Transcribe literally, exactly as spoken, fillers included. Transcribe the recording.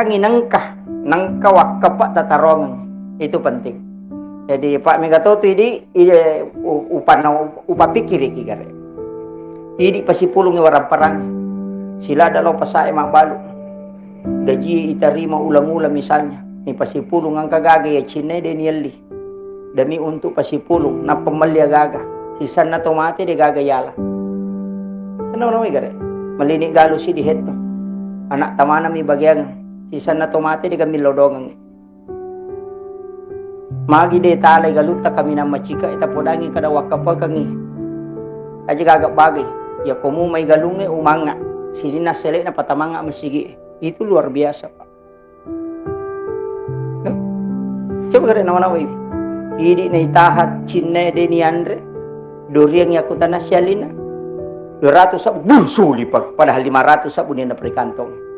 Nengka, nengka wakkapa tatarongeng. Itu penting. Jadi, Pak, mega to tu idi, iya, u-, upanna, upapikkiriki gare. Idi pasipulungi waramparang. Silada lo pasae mabbalu. Gaji itarima ulang-ulang misalnya. Ni pasipulung engka gaga ya cinna de nielli. Demi untuk pasipulung, nappa melli agaga. Sisanna to mate de gaga yala. Kenapa namai gare? Melini galu si dihetto. Anak tamana mi bagian. Sisanna to mate de gamil lodongang. Magi de talai galutta kaminang macika, ita podangi kada wakkapakengi. Aja gaga bagai. Ya komu mai galunge umanga. Sininna selekna patamanga masigi. Itu luar biasa, Pak. Coba gare nawa-nawai. Idi naitaha cinna de nianre. Doriang yakutana sialina. Dua ratus sabbu, buh, suli, Pak. Padahal lima ratus sabbu ni na perikantong.